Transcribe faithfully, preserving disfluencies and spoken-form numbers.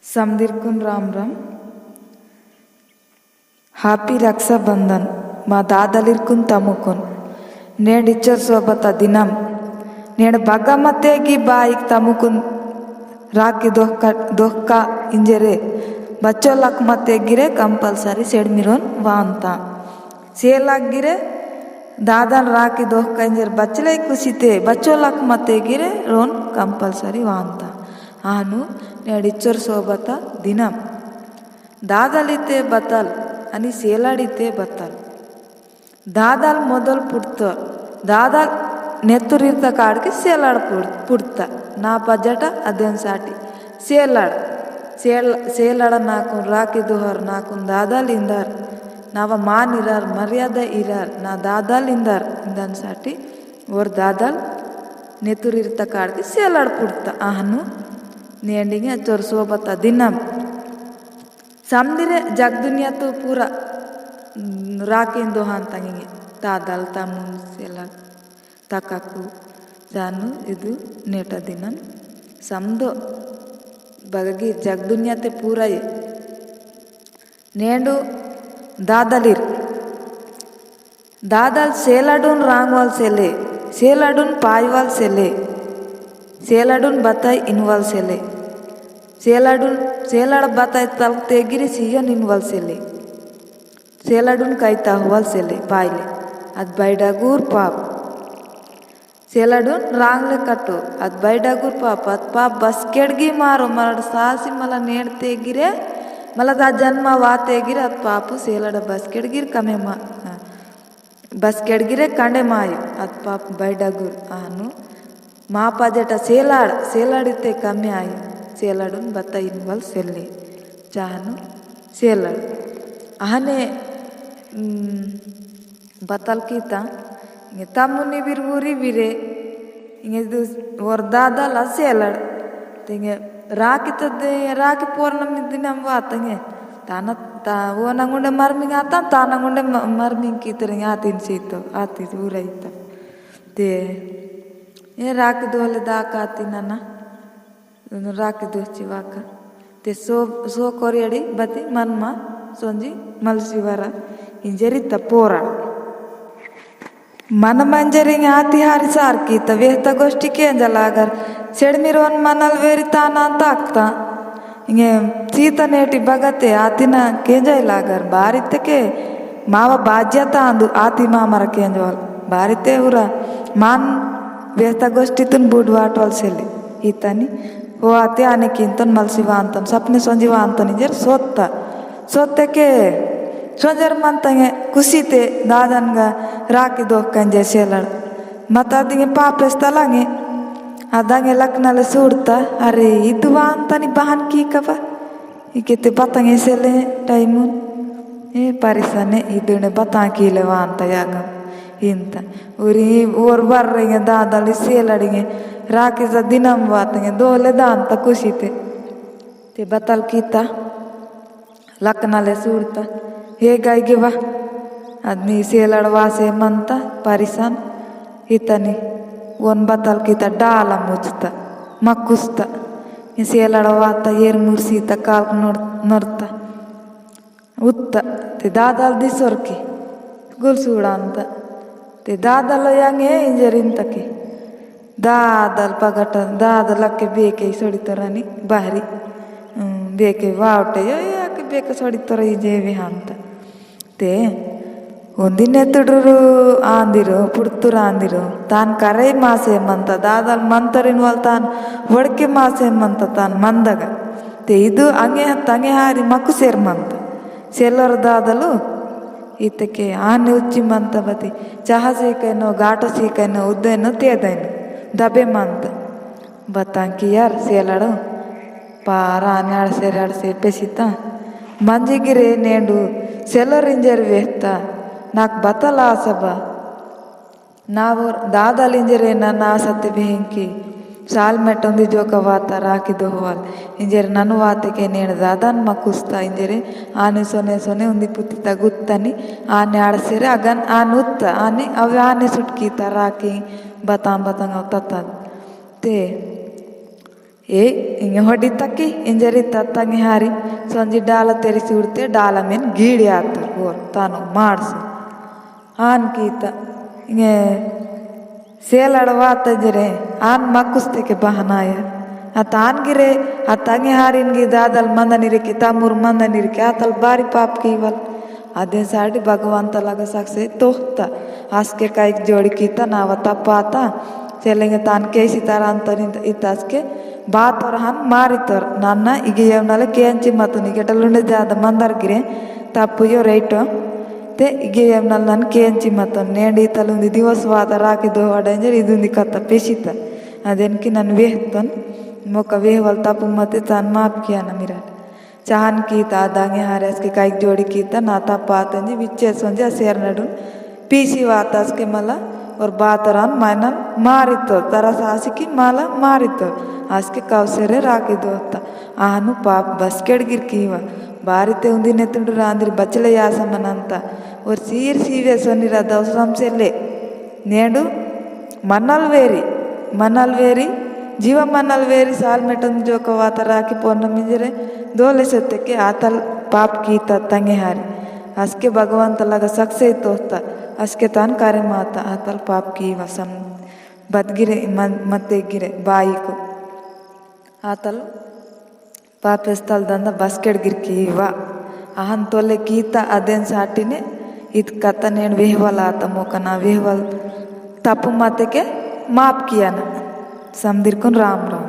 समदिरकुन राम राम। Happy रक्षाबंधन मा दादलिरकुन तमुकुन। नेंड इच्चर सोबता दिनम। नेंड बग्गा मते गी बाईक तमुकुन राखी दोहका, दोहका इंजेरे बच्चोलक मते गिरे compulsory सेडमिरोन वांता। सेलाक गिरे दादन राखी दोहका इंजेर बच्चले कुसिते बच्चोलक मते गिरे रोन compulsory वांता। आनु नेंड इच्चर सोबता दिनम। दादलिते बतल अनि सेलाडिते बतल। दादल मोदल पुड़ता, दादल नेतुरिता काड़के सेलाड़ पुड़-, पुड़ता। ना पजटा अदेन साटी। सेलाड़, सेल-, सेलाड़ नाकुन राखी दोहर नाकुन दादल इंदर। नावा मान इरार, मर्यादा इरार, ना दादल इंदर, इंदन साटी। ओर दादल नेतुरिता काड़के सेलाड़ पुड़ता। आहनु नेंडिंगे चोर सोबता दिनम। समदिरे जग दुनिया तो पूरा, उम, राखी दोहान तंगिंगे। तादल तमुन सेला तकाकु जानु इदु नेटा दिनन समदो बगगी जग दुनिया ते पूरा ये। नेंडु दादलिर। दादल सेलाडुन रांगवाल सेले, सेलाडुन पायवाल सेले, सेलाडुन बताई इनवाल सेले, सेलाडुन, सेलाड बताई तलते गिरी सियन इनवाल सेले, सेलाडुन काई ताहवाल सेले, पायले, अद बाई डागुर पाप। सेलाडुन रांगले कटो, अद बाई डागुर पाप, अद पाप बसकेड़गी मारो, मरड़ सासी मला नेड़ते गिरे, मला ता जन्मा वाते गिरे, अद पापु सेलाड बसकेड़गिर कमे मा-, बसकेड़गिरे कंडे मायो, अद पाप बाई डागुर, आहनु, मा पाजेटा सेलाड, सेलाडिते कमे आयो, सेलाडुन बता इनवाल सेले, चाहनु, सेलाड। आहने, उम, बतल कीता, इंगे तमुनी बिर उरी बिरे, इंगे दु-, ओर दादल सेलाड। तेंगे राखी तो दे, राखी पौर्णमी दिनम वात इंगे। ताना, ता, वो नंगुंडे मरमिंग आता, ता नंगुंडे म-, मरमिंग कीतरिंग आतिन सीतो, आतिन उरैता। ते, ये राखी दोहले दाका आतिन ना। राखी दोची वाका। ते सो, सो कोरियड़ी बती मनमा सोंजी मलसी वरा इंजेरी तपोरा। मन मंजरिंग आती हारी सारकी त वेहता गोष्टी केंजा लागर। सेड़मिरोन मनल वेरी ताना ताकता। इंगे सीता नेटी बगते आती ना केंजा लागर। बारी तके मावा बाज्या तांदु आती मामरा केंजवाल। बारी ते उरा मान वेहता गोष्टी तुन बुडवाटवाल सेले। इतनी वो आते आने किंतन मलसी वांतन, सपने सोंजी वांतन इंजेर सोत्ता। सोत्ते के सोंजर मंतंगे कुसीते दादनगा राखी दोहकंजे सेलड़। मता दिंगे पापेस तलांगे। अदांगे लकनले सूड़ता, अरे, इदु वांतनी बहन की कबा? इके ते बतांगे सेले टाइमुन। ए परिसने इदुने बतां कीले वांता यागम। इंता। उरी ओर बर्रेंगे दादली सेलड़िंगे। राखी सा दिनम वातंगे दोले दांता कुसीते। ते बतल कीता। लकनले सूड़ता। हे गाय गे बा। आदमी सेलड़ वासे मनता परिसन। इतनी। वोन बतल कीता डाला मुचता। मकुस्ता। ये सेलड़ वाता एर मुर्सीता काल नोर-, नोरता। उत्ता, ते दादल दिसोरकी, गुलसूड़ांता। ते दादल यांगे इंजरिन तकी। दादल पगट, दादल अक्के बेके सोड़ी तोरानी बाहरी। हम्म, बेके वावटे, यो, यो, अक्के बेके सोड़ी तोरा इंजे विहांता। ते, उन्दी नेतुडुरु आंदिरो, पुड़तुर आंदिरो। तान करे मासे मंता, दादल मंतरिन वाल तान वड़के मासे मंता तान मंदगा। ते इदु अंगे, तंगे हारी मकुसेर मंता। सेलोर दादलु इतके आने उच्ची मंता बती, चाहा सीकैनो, गाटो सीकैनो, उद्दैनो, तेदैनो, दबे मंता। बतां कियार सेलड़ो, पारा आने आड़से आड़से पेसिता। मंजी गिरे नेंडु सेलोर इंजर वेहता, नाक बतला सबा। नावोर दादल इंजरे ना, ना सत्य बेहिंकी। साल मेट उन्दी जोका वाता राखी दोहवाल। इंजरे ननु वाते के नेड़ दादन मकुस्ता इंजरे आने सोने सोने उन्दी पुत्ती तगुत्तनी आने आड़सेरे अगन आन उत्ता आने अवे आने सुटकी ता राखी बतां बतां अवतत्ता। ते ए इंगे होड़ी तकी इंजरी तत्तंगे हारी। सोंजी डाला तेरी सुड़ते डाला मेन गीड़ी आतुर। ओर तानो मार्स आन कीता इंगे सेलड़ वाता जरे आन मकुस्ते के बहनाया। अत आन गिरे अतंगे हारिन गी दादल मंदनिर के तमुर मंदनिर के आतल बारी पाप कीवल। अदेन साटी भगवंत लगा सक्से तोहता। अस्के काइक जोड़ी कीता नावा तप्पाता। सेलेंगे तान केसी तारांतरिन इतस्के बातोर हन मारितोर। नन्ना इगे यमनल केंची मतन इगेटलुंडे जादा मंदर गिरे तप्पु यो रेटो। ते इगे यमनल नन केंची मतन नेंड इतल उन्दी दिवस वाता राखी दोहवा डेंजर इदुन्दी कत्ता पेशिता। अदेन की नन वेहतन मोका वेहवल तप्पु मते तान माप कियाना मिराट। चाहन कीता अदांगे हारे अस्के काइक जोड़ी कीता नाता पातंजी विच्चे सोंजी असेर नडुन पीसी वाता अस्के मला ओर बातरान मायनल मारितो तरस आसिकी माला मारितो। अस्के कौसेरे राखी दोता। आहनु पाप बस्केड़ गिर कीवा बारी ते उन्दी नेतुंडु रांदिर बचले यासा मनंता। ओर सीर सीवे सोनिरा दौसरम सेले नेंडु मनल वेरी, मनल वेरी, जीवा मनल वेरी साल मेटन जोका वाता राखी पोन्नम इंजरे दोले सेत्तेके आतल पाप कीता तंगे हारी। अस्के भगवंत लगा सक्से तोहता। अस्के तान कारे माता आतल पाप कीवा सम बदगिरे मन-, मत्तेगिरे बाईको। आतल पापेस तल दंदा बस्केड़ गिर कीवा। अहन तोले कीता अदेन साटिने इत कत्ता नेंड वेहवल आता मोका ना वेहवल तप्पु मतेके माप कियाना। समदिरकुन राम राम।